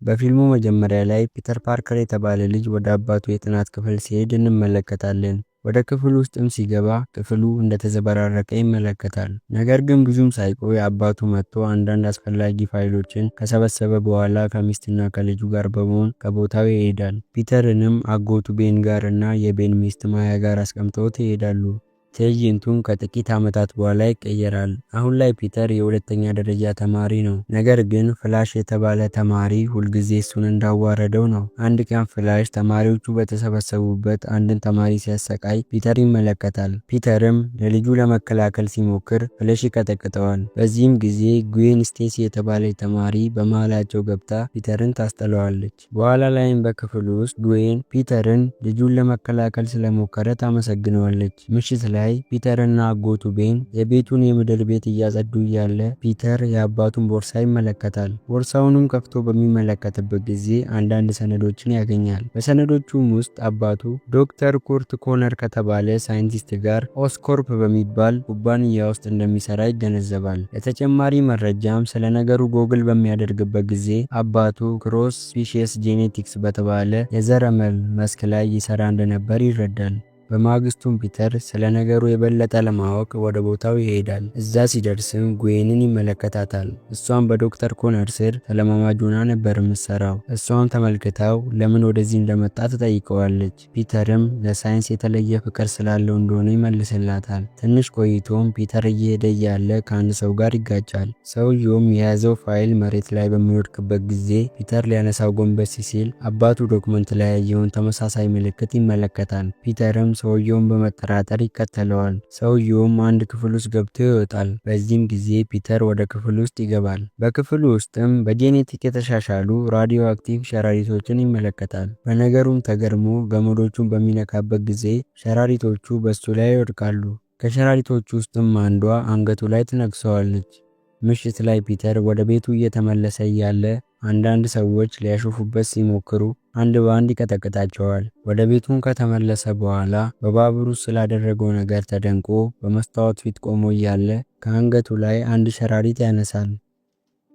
በፊልሙ መጀመሪያ ላይ ፒተር ፓርከር የተባለ ልጅ ወደ አባቱ የጥናት ክፍል ሲሄድ እንመለከታለን። ወደ ክፍሉ ውስጥም ሲገባ ክፍሉ እንደተዘበራረቀ ይመለከታል። ነገር ግን ብዙም ሳይቆይ አባቱ መጥቶ አንዳንድ አስፈላጊ ፋይሎችን ከሰበሰበ በኋላ ከሚስትና ከልጁ ጋር በመሆን ከቦታው ይሄዳል። ፒተርንም አጎቱ ቤን ጋር እና የቤን ሚስት ማያ ጋር አስቀምጠውት ይሄዳሉ። ትዕይንቱም ከጥቂት ዓመታት በኋላ ይቀየራል። አሁን ላይ ፒተር የሁለተኛ ደረጃ ተማሪ ነው። ነገር ግን ፍላሽ የተባለ ተማሪ ሁልጊዜ እሱን እንዳዋረደው ነው። አንድ ቀን ፍላሽ ተማሪዎቹ በተሰበሰቡበት አንድን ተማሪ ሲያሰቃይ ፒተር ይመለከታል። ፒተርም ለልጁ ለመከላከል ሲሞክር ፍላሽ ይቀጠቅጠዋል። በዚህም ጊዜ ግዌን ስቴሲ የተባለች ተማሪ በመሃላቸው ገብታ ፒተርን ታስጥለዋለች። በኋላ ላይም በክፍሉ ውስጥ ግዌን ፒተርን ልጁን ለመከላከል ስለሞከረ ታመሰግነዋለች። ምሽት ላይ ፒተር እና አጎቱ ቤን የቤቱን የምድር ቤት እያጸዱ እያለ ፒተር የአባቱን ቦርሳ ይመለከታል። ቦርሳውንም ከፍቶ በሚመለከትበት ጊዜ አንዳንድ ሰነዶችን ያገኛል። በሰነዶቹም ውስጥ አባቱ ዶክተር ኩርት ኮነር ከተባለ ሳይንቲስት ጋር ኦስኮርፕ በሚባል ኩባንያ ውስጥ እንደሚሰራ ይገነዘባል። ለተጨማሪ መረጃም ስለ ነገሩ ጎግል በሚያደርግበት ጊዜ አባቱ cross species genetics በተባለ የዘረመል መስክ ላይ ይሰራ እንደነበር ይረዳል። በማግስቱም ፒተር ስለ ነገሩ የበለጠ ለማወቅ ወደ ቦታው ይሄዳል። እዛ ሲደርስም ጉዌንን ይመለከታታል። እሷም በዶክተር ኮነር ስር ተለማማጅ ሆና ነበር የምትሰራው። እሷም ተመልክታው ለምን ወደዚህ እንደመጣ ትጠይቀዋለች። ፒተርም ለሳይንስ የተለየ ፍቅር ስላለው እንደሆነ ይመልስላታል። ትንሽ ቆይቶም ፒተር እየሄደ እያለ ከአንድ ሰው ጋር ይጋጫል። ሰውየውም የያዘው ፋይል መሬት ላይ በሚወድቅበት ጊዜ ፒተር ሊያነሳው ጎንበስ ሲል አባቱ document ላይ ያየውን ተመሳሳይ ምልክት ይመለከታል። ፒተርም ሰውየውን በመጠራጠር ይከተለዋል። ሰውየውም አንድ ክፍል ውስጥ ገብቶ ይወጣል። በዚህም ጊዜ ፒተር ወደ ክፍል ውስጥ ይገባል። በክፍሉ ውስጥም በ genetic የተሻሻሉ radioactive ሸራሪቶችን ይመለከታል። በነገሩም ተገርሞ ገመዶቹን በሚነካበት ጊዜ ሸራሪቶቹ በሱ ላይ ይወድቃሉ። ከሸራሪቶቹ ውስጥም አንዷ አንገቱ ላይ ትነክሰዋለች። ምሽት ላይ ፒተር ወደ ቤቱ እየተመለሰ እያለ አንዳንድ ሰዎች ሊያሾፉበት ሲሞክሩ አንድ በአንድ ይቀጠቅጣቸዋል። ወደ ቤቱም ከተመለሰ በኋላ በባቡሩ ስላደረገው ነገር ተደንቆ በመስታወት ፊት ቆሞ እያለ ከአንገቱ ላይ አንድ ሸራሪት ያነሳል።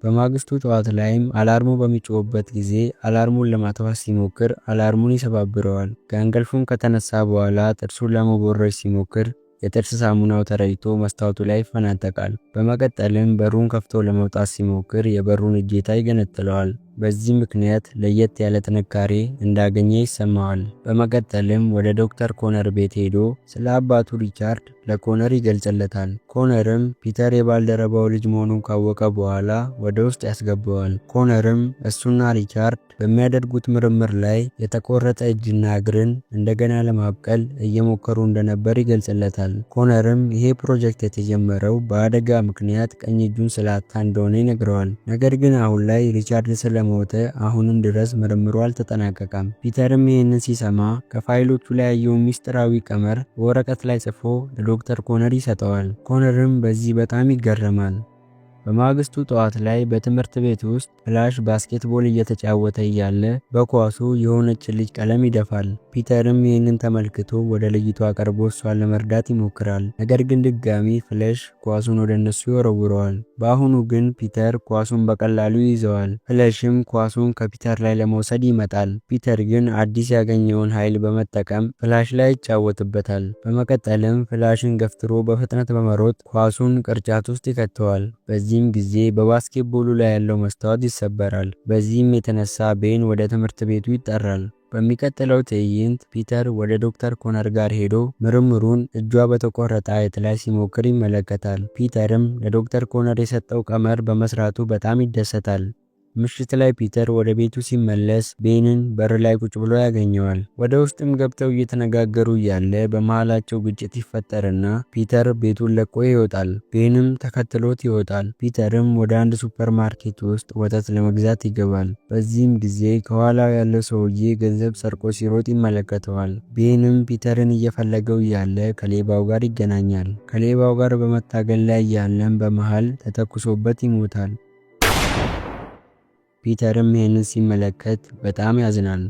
በማግስቱ ጠዋት ላይም alarm ኡ በሚጮህበት ጊዜ alarm ኡን ለማጥፋት ሲሞክር alarm ኡን ይሰባብረዋል። ከእንቅልፉም ከተነሳ በኋላ ጥርሱን ለመቦረሽ ሲሞክር የጥርስ ሳሙናው ተረጭቶ መስታወቱ ላይ ይፈናጠቃል። በመቀጠልም በሩን ከፍቶ ለመውጣት ሲሞክር የበሩን እጀታ ይገነጥለዋል። በዚህ ምክንያት ለየት ያለ ጥንካሬ እንዳገኘ ይሰማዋል። በመቀጠልም ወደ ዶክተር ኮነር ቤት ሄዶ ስለ አባቱ ሪቻርድ ለኮነር ይገልጽለታል። ኮነርም ፒተር የባልደረባው ልጅ መሆኑን ካወቀ በኋላ ወደ ውስጥ ያስገባዋል። ኮነርም እሱና ሪቻርድ በሚያደርጉት ምርምር ላይ የተቆረጠ እጅና እግርን እንደገና ለማብቀል እየሞከሩ እንደነበር ይገልጽለታል። ኮነርም ይሄ ፕሮጀክት የተጀመረው በአደጋ ምክንያት ቀኝ እጁን ስላጣ እንደሆነ ይነግረዋል። ነገር ግን አሁን ላይ ሪቻርድ ስለሞተ አሁንም ድረስ ምርምሩ አልተጠናቀቀም። ፒተርም ይህንን ሲሰማ ከፋይሎቹ ላይ ያየውን ሚስጥራዊ ቀመር በወረቀት ላይ ጽፎ ለዶክተር ኮነር ይሰጠዋል። ኮነርም በዚህ በጣም ይገረማል። በማግስቱ ጠዋት ላይ በትምህርት ቤት ውስጥ ፍላሽ basketball እየተጫወተ እያለ በኳሱ የሆነች ልጅ ቀለም ይደፋል። ፒተርም ይህንን ተመልክቶ ወደ ልጅቷ ቀርቦ እሷን ለመርዳት ይሞክራል። ነገር ግን ድጋሚ ፍላሽ ኳሱን ወደ እነሱ ይወረውረዋል። በአሁኑ ግን ፒተር ኳሱን በቀላሉ ይይዘዋል። ፍላሽም ኳሱን ከፒተር ላይ ለመውሰድ ይመጣል። ፒተር ግን አዲስ ያገኘውን ኃይል በመጠቀም ፍላሽ ላይ ይጫወትበታል። በመቀጠልም ፍላሽን ገፍትሮ በፍጥነት በመሮጥ ኳሱን ቅርጫት ውስጥ ይከተዋል። በዚህም ጊዜ በ basketball ኡ ላይ ያለው መስታወት ይሰበራል። በዚህም የተነሳ ቤን ወደ ትምህርት ቤቱ ይጠራል። በሚቀጥለው ትዕይንት ፒተር ወደ ዶክተር ኮነር ጋር ሄዶ ምርምሩን እጇ በተቆረጠ አይጥ ላይ ሲሞክር ይመለከታል። ፒተርም ለዶክተር ኮነር የሰጠው ቀመር በመስራቱ በጣም ይደሰታል። ምሽት ላይ ፒተር ወደ ቤቱ ሲመለስ ቤንን በር ላይ ቁጭ ብሎ ያገኘዋል። ወደ ውስጥም ገብተው እየተነጋገሩ እያለ በመሃላቸው ግጭት ይፈጠርና ፒተር ቤቱን ለቆ ይወጣል። ቤንም ተከትሎት ይወጣል። ፒተርም ወደ አንድ ሱፐርማርኬት ውስጥ ወተት ለመግዛት ይገባል። በዚህም ጊዜ ከኋላው ያለው ሰውዬ ገንዘብ ሰርቆ ሲሮጥ ይመለከተዋል። ቤንም ፒተርን እየፈለገው እያለ ከሌባው ጋር ይገናኛል። ከሌባው ጋር በመታገል ላይ እያለም በመሃል ተተኩሶበት ይሞታል። ፒተርም ይህንን ሲመለከት በጣም ያዝናል።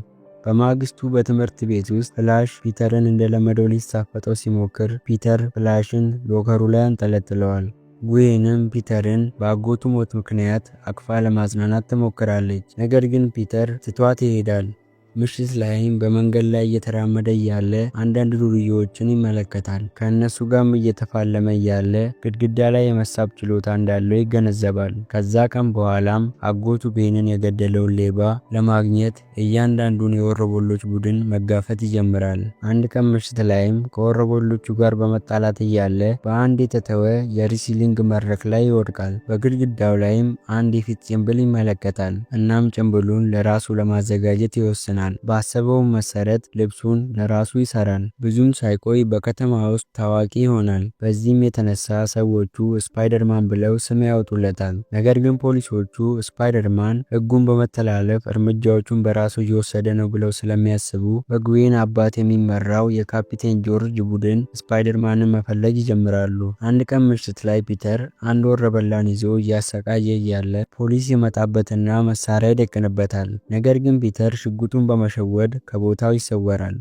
በማግስቱ በትምህርት ቤት ውስጥ ፍላሽ ፒተርን እንደለመደው ሊሳፈጠው ሲሞክር ፒተር ፍላሽን locker ኡ ላይ አንጠለጥለዋል። ጉዌንም ፒተርን በአጎቱ ሞት ምክንያት አቅፋ ለማጽናናት ትሞክራለች። ነገር ግን ፒተር ትቷት ይሄዳል። ምሽት ላይም በመንገድ ላይ እየተራመደ እያለ አንዳንድ ዱርዬዎችን ይመለከታል። ከእነሱ ጋርም እየተፋለመ እያለ ግድግዳ ላይ የመሳብ ችሎታ እንዳለው ይገነዘባል። ከዛ ቀን በኋላም አጎቱ ቤንን የገደለውን ሌባ ለማግኘት እያንዳንዱን የወሮበሎች ቡድን መጋፈጥ ይጀምራል። አንድ ቀን ምሽት ላይም ከወሮበሎቹ ጋር በመጣላት እያለ በአንድ የተተወ የ wrestling መድረክ ላይ ይወድቃል። በግድግዳው ላይም አንድ የፊት ጭንብል ይመለከታል። እናም ጭንብሉን ለራሱ ለማዘጋጀት ይወስናል። ባሰበው መሰረት ልብሱን ለራሱ ይሰራል። ብዙም ሳይቆይ በከተማ ውስጥ ታዋቂ ይሆናል። በዚህም የተነሳ ሰዎቹ ስፓይደርማን ብለው ስም ያወጡለታል። ነገር ግን ፖሊሶቹ ስፓይደርማን ሕጉን በመተላለፍ እርምጃዎቹን በራሱ እየወሰደ ነው ብለው ስለሚያስቡ በግዌን አባት የሚመራው የካፒቴን ጆርጅ ቡድን ስፓይደርማንን መፈለግ ይጀምራሉ። አንድ ቀን ምሽት ላይ ፒተር አንድ ወሮበላን ይዞ እያሰቃየ እያለ ፖሊስ ይመጣበትና መሳሪያ ይደቅንበታል። ነገር ግን ፒተር ሽጉጡን በመሸወድ ከቦታው ይሰወራል።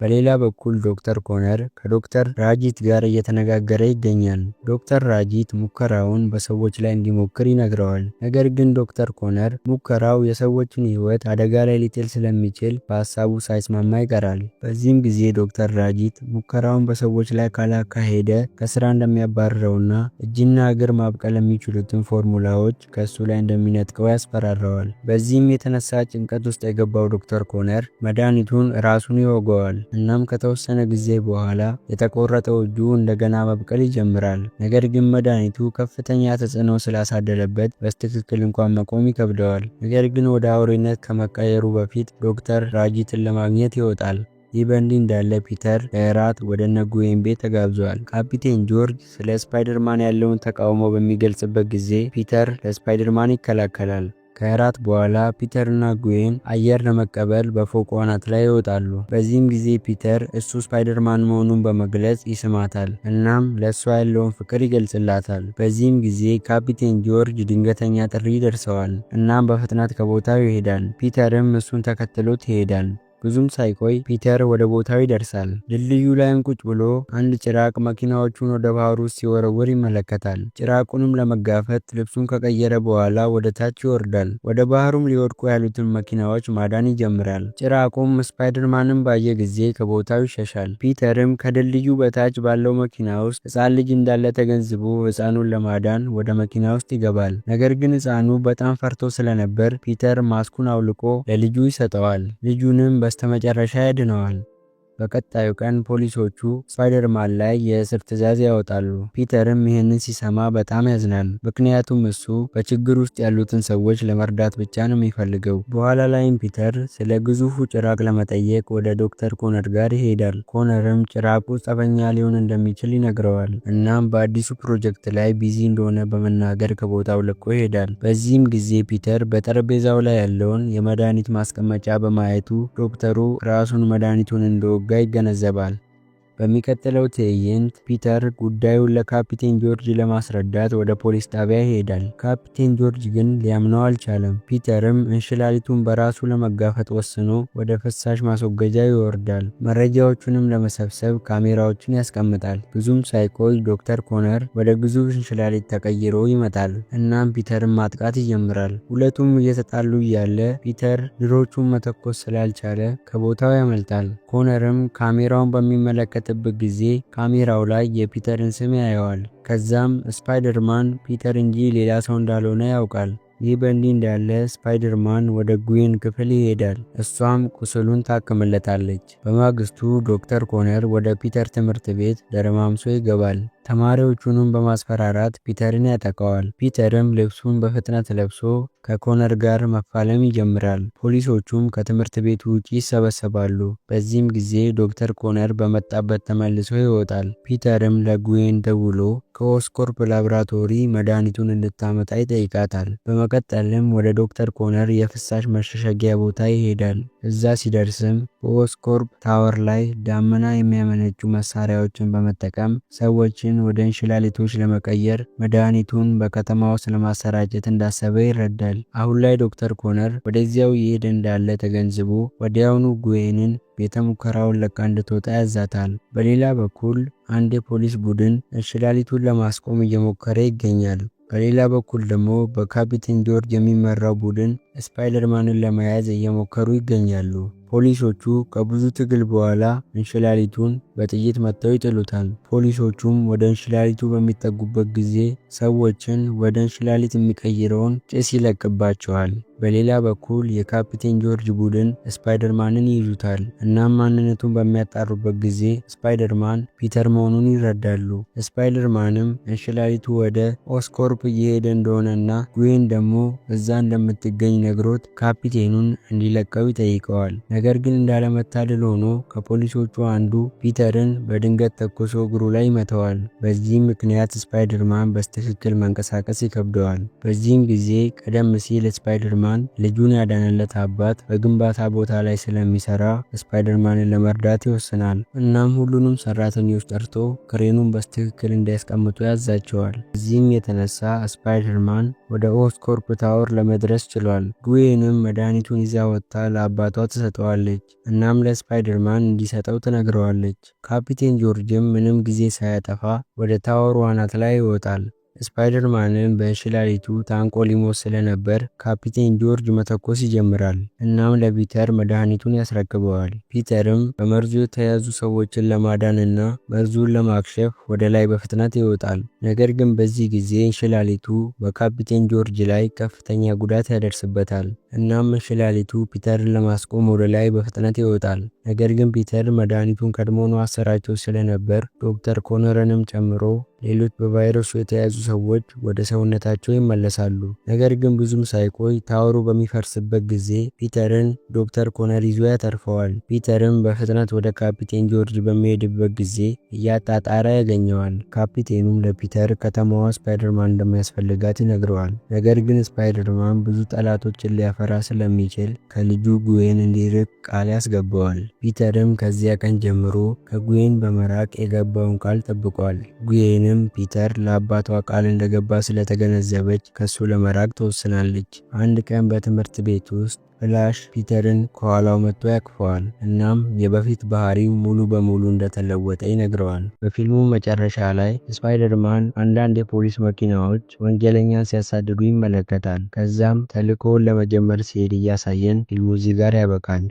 በሌላ በኩል ዶክተር ኮነር ከዶክተር ራጂት ጋር እየተነጋገረ ይገኛል። ዶክተር ራጂት ሙከራውን በሰዎች ላይ እንዲሞክር ይነግረዋል። ነገር ግን ዶክተር ኮነር ሙከራው የሰዎችን ሕይወት አደጋ ላይ ሊጥል ስለሚችል በሀሳቡ ሳይስማማ ይቀራል። በዚህም ጊዜ ዶክተር ራጂት ሙከራውን በሰዎች ላይ ካላካሄደ ከስራ እንደሚያባርረውና እጅና እግር ማብቀል የሚችሉትን ፎርሙላዎች ከእሱ ላይ እንደሚነጥቀው ያስፈራረዋል። በዚህም የተነሳ ጭንቀት ውስጥ የገባው ዶክተር ኮነር መድኃኒቱን ራሱን ይወገዋል። እናም ከተወሰነ ጊዜ በኋላ የተቆረጠው እጁ እንደገና መብቀል ይጀምራል። ነገር ግን መድኃኒቱ ከፍተኛ ተጽዕኖ ስላሳደረበት በትክክል እንኳን መቆም ይከብደዋል። ነገር ግን ወደ አውሬነት ከመቀየሩ በፊት ዶክተር ራጂትን ለማግኘት ይወጣል። ይህ በእንዲህ እንዳለ ፒተር ለእራት ወደ እነ ጉዌን ቤት ተጋብዟል። ካፒቴን ጆርጅ ስለ ስፓይደርማን ያለውን ተቃውሞ በሚገልጽበት ጊዜ ፒተር ለስፓይደርማን ይከላከላል። ከእራት በኋላ ፒተር እና ጉዌን አየር ለመቀበል በፎቁ አናት ላይ ይወጣሉ። በዚህም ጊዜ ፒተር እሱ ስፓይደርማን መሆኑን በመግለጽ ይስማታል። እናም ለእሷ ያለውን ፍቅር ይገልጽላታል። በዚህም ጊዜ ካፒቴን ጆርጅ ድንገተኛ ጥሪ ይደርሰዋል። እናም በፍጥነት ከቦታው ይሄዳል። ፒተርም እሱን ተከትሎት ይሄዳል። ብዙም ሳይቆይ ፒተር ወደ ቦታው ይደርሳል። ድልድዩ ላይም ቁጭ ብሎ አንድ ጭራቅ መኪናዎቹን ወደ ባህሩ ውስጥ ሲወረውር ይመለከታል። ጭራቁንም ለመጋፈጥ ልብሱን ከቀየረ በኋላ ወደ ታች ይወርዳል። ወደ ባህሩም ሊወድቁ ያሉትን መኪናዎች ማዳን ይጀምራል። ጭራቁም ስፓይደርማንን ባየ ጊዜ ከቦታው ይሸሻል። ፒተርም ከድልድዩ በታች ባለው መኪና ውስጥ ሕፃን ልጅ እንዳለ ተገንዝቦ ሕፃኑን ለማዳን ወደ መኪና ውስጥ ይገባል። ነገር ግን ሕፃኑ በጣም ፈርቶ ስለነበር ፒተር ማስኩን አውልቆ ለልጁ ይሰጠዋል። ልጁንም በስተመጨረሻ ያድነዋል። በቀጣዩ ቀን ፖሊሶቹ ስፓይደርማን ላይ የእስር ትዕዛዝ ያወጣሉ። ፒተርም ይህንን ሲሰማ በጣም ያዝናል። ምክንያቱም እሱ በችግር ውስጥ ያሉትን ሰዎች ለመርዳት ብቻ ነው የሚፈልገው። በኋላ ላይም ፒተር ስለ ግዙፉ ጭራቅ ለመጠየቅ ወደ ዶክተር ኮነር ጋር ይሄዳል። ኮነርም ጭራቁ ጸበኛ ሊሆን እንደሚችል ይነግረዋል። እናም በአዲሱ ፕሮጀክት ላይ busy እንደሆነ በመናገር ከቦታው ለቆ ይሄዳል። በዚህም ጊዜ ፒተር በጠረጴዛው ላይ ያለውን የመድኃኒት ማስቀመጫ በማየቱ ዶክተሩ ራሱን መድኃኒቱን እንደወጋ ይገነዘባል። በሚቀጥለው ትዕይንት ፒተር ጉዳዩን ለካፒቴን ጆርጅ ለማስረዳት ወደ ፖሊስ ጣቢያ ይሄዳል። ካፒቴን ጆርጅ ግን ሊያምነው አልቻለም። ፒተርም እንሽላሊቱን በራሱ ለመጋፈጥ ወስኖ ወደ ፍሳሽ ማስወገጃ ይወርዳል። መረጃዎቹንም ለመሰብሰብ ካሜራዎችን ያስቀምጣል። ብዙም ሳይቆይ ዶክተር ኮነር ወደ ግዙፍ እንሽላሊት ተቀይሮ ይመጣል። እናም ፒተርን ማጥቃት ይጀምራል። ሁለቱም እየተጣሉ እያለ ፒተር ድሮቹን መተኮስ ስላልቻለ ከቦታው ያመልጣል። ኮነርም ካሜራውን በሚመለከት በት ጊዜ ካሜራው ላይ የፒተርን ስም ያየዋል። ከዛም ስፓይደርማን ፒተር እንጂ ሌላ ሰው እንዳልሆነ ያውቃል። ይህ በእንዲህ እንዳለ ስፓይደርማን ወደ ጉዌን ክፍል ይሄዳል። እሷም ቁስሉን ታክምለታለች። በማግስቱ ዶክተር ኮነር ወደ ፒተር ትምህርት ቤት ደረማምሶ ይገባል። ተማሪዎቹንም በማስፈራራት ፒተርን ያጠቃዋል። ፒተርም ልብሱን በፍጥነት ለብሶ ከኮነር ጋር መፋለም ይጀምራል። ፖሊሶቹም ከትምህርት ቤቱ ውጪ ይሰበሰባሉ። በዚህም ጊዜ ዶክተር ኮነር በመጣበት ተመልሶ ይወጣል። ፒተርም ለጉዌን ደውሎ ከኦስኮርፕ ላብራቶሪ መድኃኒቱን እንድታመጣ ይጠይቃታል። በመቀጠልም ወደ ዶክተር ኮነር የፍሳሽ መሸሸጊያ ቦታ ይሄዳል። እዛ ሲደርስም በኦስኮርፕ tower ላይ ዳመና የሚያመነጩ መሳሪያዎችን በመጠቀም ሰዎችን ወደ እንሽላሊቶች ለመቀየር መድኃኒቱን በከተማ ውስጥ ለማሰራጨት እንዳሰበ ይረዳል። አሁን ላይ ዶክተር ኮነር ወደዚያው እየሄደ እንዳለ ተገንዝቦ ወዲያውኑ ጉዌንን ቤተ ሙከራውን ለቃ እንድትወጣ ያዛታል። በሌላ በኩል አንድ የፖሊስ ቡድን እንሽላሊቱን ለማስቆም እየሞከረ ይገኛል። በሌላ በኩል ደግሞ በካፒቴን ጆርጅ የሚመራው ቡድን ስፓይደርማንን ለመያዝ እየሞከሩ ይገኛሉ። ፖሊሶቹ ከብዙ ትግል በኋላ እንሽላሊቱን በጥይት መትተው ይጥሉታል። ፖሊሶቹም ወደ እንሽላሊቱ በሚጠጉበት ጊዜ ሰዎችን ወደ እንሽላሊት የሚቀይረውን ጭስ ይለቅባቸዋል። በሌላ በኩል የካፒቴን ጆርጅ ቡድን ስፓይደርማንን ይይዙታል። እናም ማንነቱን በሚያጣሩበት ጊዜ ስፓይደርማን ፒተር መሆኑን ይረዳሉ። ስፓይደርማንም እንሽላሊቱ ወደ ኦስኮርፕ እየሄደ እንደሆነና ጉዌን ደግሞ እዛ እንደምትገኝ ነግሮት ካፒቴኑን እንዲለቀው ይጠይቀዋል። ነገር ግን እንዳለመታደል ሆኖ ከፖሊሶቹ አንዱ ፒተርን በድንገት ተኩሶ እግሩ ላይ ይመታዋል። በዚህም ምክንያት ስፓይደርማን በትክክል መንቀሳቀስ ይከብደዋል። በዚህም ጊዜ ቀደም ሲል ስፓይደርማን ልጁን ያዳነለት አባት በግንባታ ቦታ ላይ ስለሚሰራ ስፓይደርማንን ለመርዳት ይወስናል። እናም ሁሉንም ሰራተኞች ጠርቶ ክሬኑን በትክክል እንዲያስቀምጡ ያዛቸዋል። በዚህም የተነሳ ስፓይደርማን ወደ ኦስኮርፕ tower ለመድረስ ችሏል። ጉዌንም መድኃኒቱን ይዛ ወጥታ ለአባቷ ትሰጠዋለች። እናም ለስፓይደርማን እንዲሰጠው ትነግረዋለች። ካፒቴን ጆርጅም ምንም ጊዜ ሳያጠፋ ወደ tower ኡ አናት ላይ ይወጣል። ስፓይደርማንም በእንሽላሊቱ ታንቆ ሊሞት ስለነበር ካፒቴን ጆርጅ መተኮስ ይጀምራል። እናም ለፒተር መድኃኒቱን ያስረክበዋል። ፒተርም በመርዙ የተያዙ ሰዎችን ለማዳን እና መርዙን ለማክሸፍ ወደ ላይ በፍጥነት ይወጣል። ነገር ግን በዚህ ጊዜ እንሽላሊቱ በካፒቴን ጆርጅ ላይ ከፍተኛ ጉዳት ያደርስበታል። እናም እንሽላሊቱ ፒተርን ለማስቆም ወደ ላይ በፍጥነት ይወጣል። ነገር ግን ፒተር መድኃኒቱን ቀድሞውኑ አሰራጭቶ ስለነበር ዶክተር ኮነርንም ጨምሮ ሌሎች በቫይረሱ የተያዙ ሰዎች ወደ ሰውነታቸው ይመለሳሉ። ነገር ግን ብዙም ሳይቆይ tower ኡ በሚፈርስበት ጊዜ ፒተርን ዶክተር ኮነር ይዞ ያተርፈዋል። ፒተርም በፍጥነት ወደ ካፒቴን ጆርጅ በሚሄድበት ጊዜ እያጣጣረ ያገኘዋል። ካፒቴኑም ለፒተር ከተማዋ ስፓይደርማን እንደሚያስፈልጋት ይነግረዋል። ነገር ግን ስፓይደርማን ብዙ ጠላቶችን ሊያፈራ ስለሚችል ከልጁ ጉዌን እንዲርቅ ቃል ያስገባዋል። ፒተርም ከዚያ ቀን ጀምሮ ከጉዌን በመራቅ የገባውን ቃል ጠብቋል። ጉዌንም ፒተር ለአባቷ ቃል እንደገባ ስለተገነዘበች ከሱ ለመራቅ ትወስናለች። አንድ ቀን በትምህርት ቤት ውስጥ ፍላሽ ፒተርን ከኋላው መጥቶ ያቅፈዋል። እናም የበፊት ባህሪው ሙሉ በሙሉ እንደተለወጠ ይነግረዋል። በፊልሙ መጨረሻ ላይ ስፓይደርማን አንዳንድ የፖሊስ መኪናዎች ወንጀለኛን ሲያሳድዱ ይመለከታል። ከዛም ተልዕኮውን ለመጀመር ሲሄድ እያሳየን ፊልሙ እዚህ ጋር ያበቃል።